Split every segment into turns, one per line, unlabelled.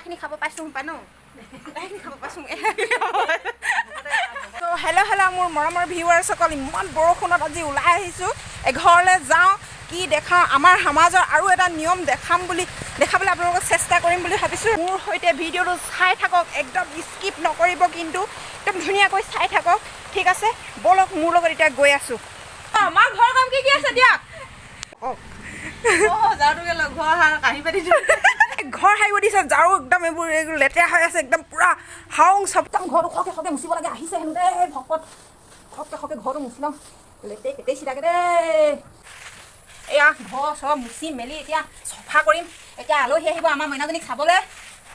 এহাখিনি খাব পাইছোঁ পাই ন, এহাখিনি খাব পাইছোঁ, এহাখিনি খাব পাইছোঁ। ত' হেল্ল' হেল্ল' মোৰ মৰমৰ ভিউৱাৰ্ছসকল, ইমান বৰষুণত আজি ওলাই আহিছোঁ। এঘৰলৈ যাওঁ, কি দেখাওঁ, আমাৰ সমাজৰ আৰু এটা নিয়ম দেখাম বুলি, দেখাবলৈ আপোনালোকক চেষ্টা কৰিম বুলি ভাবিছোঁ। মোৰ সৈতে ভিডিঅ'টো চাই থাকক, একদম স্কিপ নকৰিব কিন্তু, একদম ধুনীয়াকৈ চাই থাকক। ঠিক আছে, ব'লক মোৰ লগত, এতিয়া গৈ আছোঁ। আমাৰ ঘৰ কাম কি কি আছে দিয়ক। কওক।
যাওঁটোকে লগ ঘৰ কাঁহী পাতি।
ঘৰ সাৰিব দিছে, ঝাৰু একদম এইবোৰ লেতেৰা হৈ আছে, একদম পূৰা হাওং চব। একদম ঘৰটো খৰকে খৰকে মুচিব লাগে, আহিছে হেনো দেই ভকত। খৰকে খৰকে ঘৰটো মুচি লওঁ, লেতে কেটেই চিটাকে দেই। এয়া ঘৰ চৰ মুচি মেলি এতিয়া চফা কৰিম। এতিয়া আলহী আহিব আমাৰ মইনাজনীক চাবলৈ,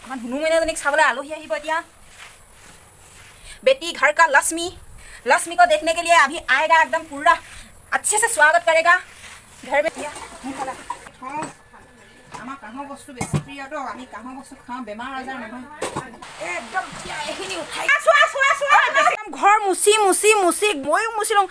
আমাৰ ধুনু মইনাজনীক চাবলৈ আলহী আহিব এতিয়া। बेटी घर का लक्ष्मी, लक्ष्मी को देखने के लिए अभी आएगा, एकदम पूरा अच्छे से स्वागत करेगा घर में। এতিয়া সোনকালে থওঁ। আমাৰ কাঁহৰ বস্তু বেছি প্ৰিয়তো, আমি কাঁহৰ বস্তু খাওঁ, বেমাৰ আজাৰ নহয়। একদম এতিয়া এইখিনি উঠাই চোৱা চোৱা চোৱা, একদম ঘৰ মুচি মুচি মুচি ময়ো মুচিলোঁ,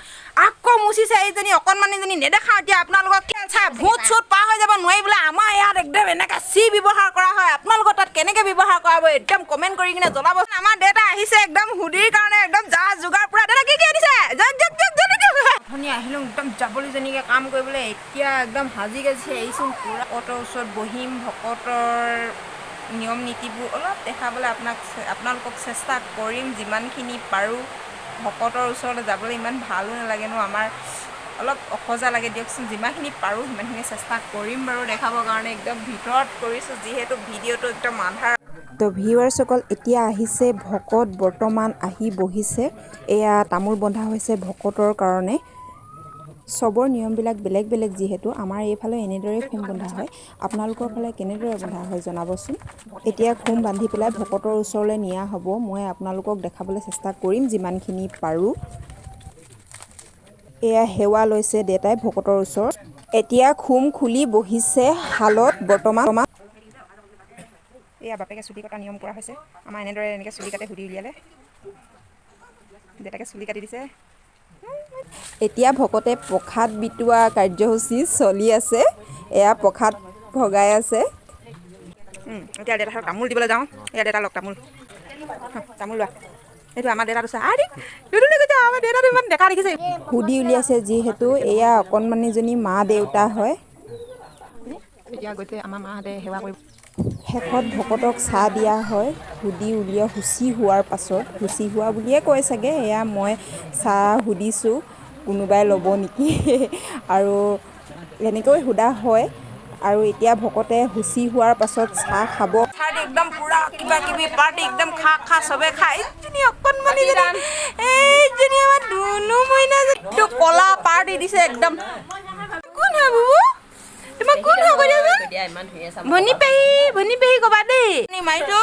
আকৌ মুচিছে এইজনী অকণমানিজনী। নেদেখাওঁ এতিয়া আপোনালোকক। চাই ভূত চুত পাৰ হৈ যাব নোৱাৰি বোলে। আমাৰ ইয়াত একদম এনেকৈ চি ব্যৱহাৰ কৰা হয়, আপোনালোকৰ তাত কেনেকৈ ব্যৱহাৰ কৰা হ'ব একদম কমেণ্ট কৰি কিনে জনাবচোন। আমাৰ দেউতা আহিছে একদম সুধিৰ কাৰণে, একদম যা যোগাৰ পূৰা। দেউতা, কি কি আনিছে? যাক যাক যাক যাক যাক। অথনি আহিলোঁ একদম যাবলীজনীকে কাম কৰিবলৈ, এতিয়া একদম সাজি কাজি আহিছোঁ পূৰা। ভকতৰ ওচৰত বহিম, ভকতৰ নিয়ম নীতিবোৰ অলপ দেখাবলৈ আপোনালোকক চেষ্টা কৰিম যিমানখিনি পাৰোঁ। ভকতৰ ওচৰলৈ যাবলৈ ইমান ভালো নালাগে ন আমাৰ, অলপ অসজা লাগে দিয়কচোন। যিমানখিনি পাৰোঁ সিমানখিনি চেষ্টা কৰিম বাৰু দেখাবৰ কাৰণে। একদম ভিতৰত কৰিছোঁ যিহেতু ভিডিঅ'টো, একদম আন্ধাৰ।
তো ভিউৱাৰ্ছসকল, এতিয়া আহিছে ভকত, বৰ্তমান আহি বহিছে। এয়া তামোল বন্ধা হৈছে ভকতৰ কাৰণে। চবৰ নিয়মবিলাক বেলেগ বেলেগ যিহেতু, আমাৰ এইফালে এনেদৰেই খোম বন্ধা হয়। আপোনালোকৰ ফালে কেনেদৰে বন্ধা হয় জনাবচোন। এতিয়া খোম বান্ধি পেলাই ভকতৰ ওচৰলৈ নিয়া হ'ব। মই আপোনালোকক দেখাবলৈ চেষ্টা কৰিম যিমানখিনি পাৰোঁ। এয়া সেৱা লৈছে দেউতাই ভকতৰ ওচৰত। এতিয়া খোম খুলি বহিছে শালত বৰ্তমান।
এয়া বাপেকে চুলি কটা নিয়ম কৰা হৈছে আমাৰ। এনেদৰে এনেকৈ চুলি কাটে সুধি উলিয়ালে। দেউতাকে চুলি কাটি দিছে।
এতিয়া ভকতে প্ৰসাদ বিতোৱা কাৰ্যসূচী চলি আছে। এয়া প্ৰসাদ ভগাই আছে।
এতিয়া দেউতাহঁতক তামোল দিবলৈ যাওঁ। এয়া দেউতা লওক তামোল, তামোল লোৱা। এইটো আমাৰ দেউতাটো চা, আৰে কৈছে আমাৰ দেউতাটো ইমান ডেকা দেখিছে।
সুধি উলিয়াইছে যিহেতু, এয়া অকণমানিজনী মা দেউতা হয়।
এতিয়া গৈছে আমাৰ মাহঁতে সেৱা কৰিব।
শেষত ভকতক চাহ দিয়া হয়। সুধি উলিওৱা শুচি হোৱাৰ পাছত, শুচি হোৱা বুলিয়ে কয় চাগে। এয়া মই চাহ সুধিছোঁ কোনোবাই ল'ব নেকি, আৰু এনেকৈ সোধা হয়। আৰু এতিয়া ভকতে শুচি হোৱাৰ পাছত চাহ খাব।
পাৰ্টি একদম পুৰা কিবা কিবি পাৰ্টি, একদম খা খা চবে খা। এইজনী অকণমানি, এইজনী আমাৰ ধুনু মইনা কলা পাৰ্টি দিছে একদম। কোন হয় বুবু, তোমাক কোন হয় কৈ দিয়াচোন। ভনী পেহী, ভনী পেহী ক'বা দেই। মাৰিটো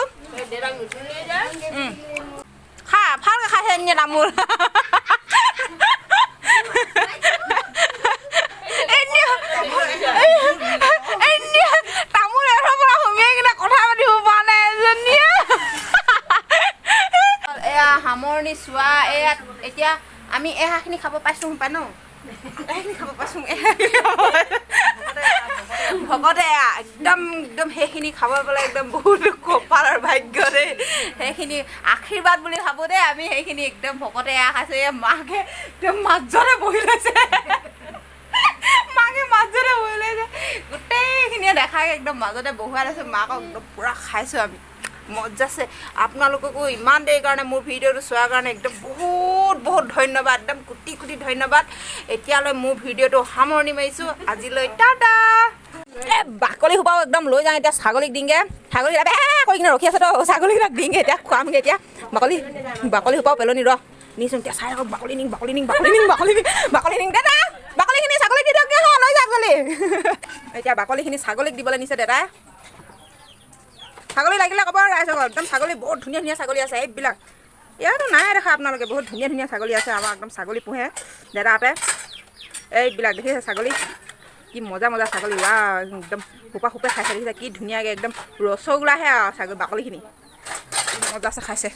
খা, ভালকে খাইছে এনে তামোল। এনে তামোল এঠাৰ পৰা সুমিয়াই কিনে কথা পাতিব পৰা নাই এজনীয়ে। এয়া সামৰণি চোৱা। এয়া এতিয়া আমি এহাখিনি খাব পাইছোঁ পাই ন, এহাখিনি খাব পাইছোঁ। ভকতে একদম একদম সেইখিনি খাব পেলাই একদম বহুত কপালৰ ভাগ্য দেই, সেইখিনি আশীৰ্বাদ বুলি ভাবোঁ দেই আমি সেইখিনি। একদম ভকতে এয়া খাইছে। এয়া মাকে একদম মাজতে বহি লৈছে, মাকে মাজতে বহি লৈছে। গোটেইখিনিয়ে দেখাই একদম মাজতে বহুৱাই লৈছে মাকক। একদম পূৰা খাইছোঁ আমি মজাছে। আপোনালোককো ইমান দেৰি কাৰণে মোৰ ভিডিঅ'টো চোৱাৰ কাৰণে একদম বহুত বহুত ধন্যবাদ, একদম কোটি কোটি ধন্যবাদ। এতিয়ালৈ মোৰ ভিডিঅ'টো সামৰণি মাৰিছোঁ, আজিলৈ টাটা। এ বাকলি সোপাও একদম লৈ যাওঁ এতিয়া, ছাগলীক দিংগে। ছাগলী কৰি কিনে ৰখি আছে তো, ছাগলীকেইটাক দিংগে এতিয়া, খুৱামগৈ এতিয়া। বাকলি বাকলি সোপাও পেলনি ৰ নিচোন। এতিয়া চাই থাকক, বাকলি নিং, বাকলি নিং, বাকলি নিং, বাকলি নিং, বাকলি নিং। দাদা, বাকলিখিনি ছাগলীক দি দিয়ক, লৈ যাওক জলদি। এতিয়া বাকলিখিনি ছাগলীক দিবলৈ নিছে দেউতাই। ছাগলী লাগিলে ক'ব ৰাইজসকল, একদম ছাগলী বহুত ধুনীয়া ধুনীয়া ছাগলী আছে এইবিলাক। ইয়াতো নাই দেখা আপোনালোকে, বহুত ধুনীয়া ধুনীয়া ছাগলী আছে আমাৰ, একদম ছাগলী পোহে দেউতাহঁতে। এইবিলাক দেখিছে ছাগলী, কি মজা মজা ছাগলী। ৱা, একদম সোপা সোপে খাইছে, দেখিছে কি ধুনীয়াকৈ, একদম ৰসগোল্লাহে আৰু ছাগলী বাকলিখিনি মজাছে খাইছে।